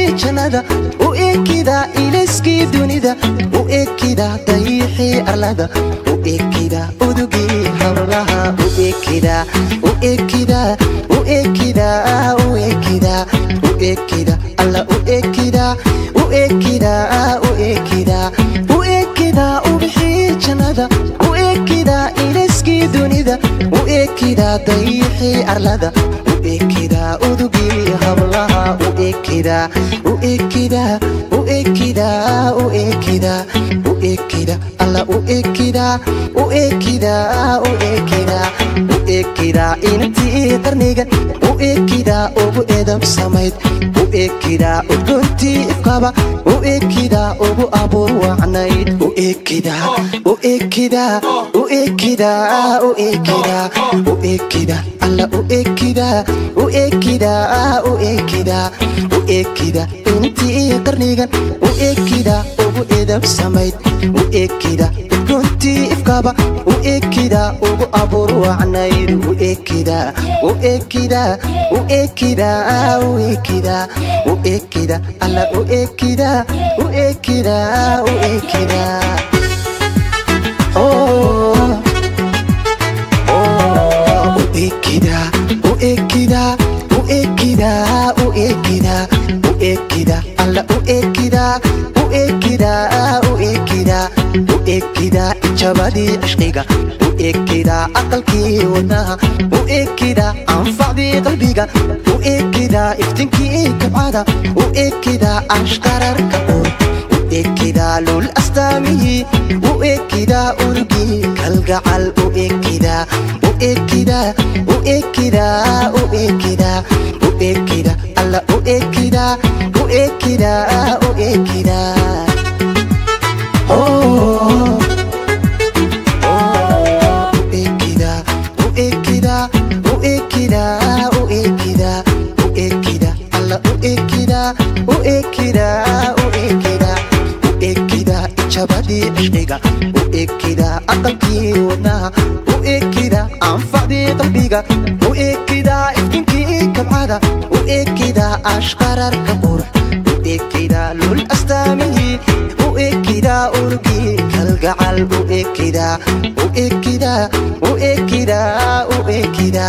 Ubixii jannada u ekida, ilayskii dunida u ekida, dayixii arlada u ekida, udugii hablaha u ekida, u ekida, u ekida, u ekida, u ekida, alla u ekida, u ekida, u ekida, u ekida. Ubixii jannada u ekida, ilayskii dunida u ekida, dayixii arlada u ekida, udugii hablaha u ekida, u ekida, u ekida, u ekida, u ekida, alla u ekida, u ekida, u ekida, u ekida. Inantii qarnigan u ekida, ugu edab samayd u ekida, udgoontii ifqaba u ekida, ugu abuur wacnayd u ekida, u ekida, u ekida, u ekida, u ekida, alla u ekida, u ekida, u ekida, u ekida. Inantii qarnigan u ekida, ugu edab samayd u ekida, udgoontii ifkaba u ekida, ugu abuur wacnayd u ekida, u ekida, u ekida, u ekida, u ekida, alla u ekida, u ekida, u ekida. Oh, oh, u ekida, u ekida, u ekida, u ekida, u ekida, alla u ekida, u ekida, u ekida, u ekida. Ijabadii cishqiga u ekida, aqalkii wadnaha u ekida, anfacdii qalbiga u ekida, iftinkii kabcada u ekida, ashqararka qur u ekida, lul astaamihii u ekida, urugii kalgacal u ekida, u ekida, u ekida, u ekida, u ekida, alla u ekida, u ekida, u ekida. Oh, oh, u ekida, u ekida, u ekida, u ekida, u ekida, alla u ekida, u ekida, u ekida, u ekida. Ijabadii cishqiga u ekida, aqalkii wadnaha u ekida, anfacdii qalbiga u ekida, iftinkii kabcada u ekida, ashqararka qurux u ekida, lul astaamihii u ekida, urugii kalgacal u ekida, u ekida, u ekida, u ekida.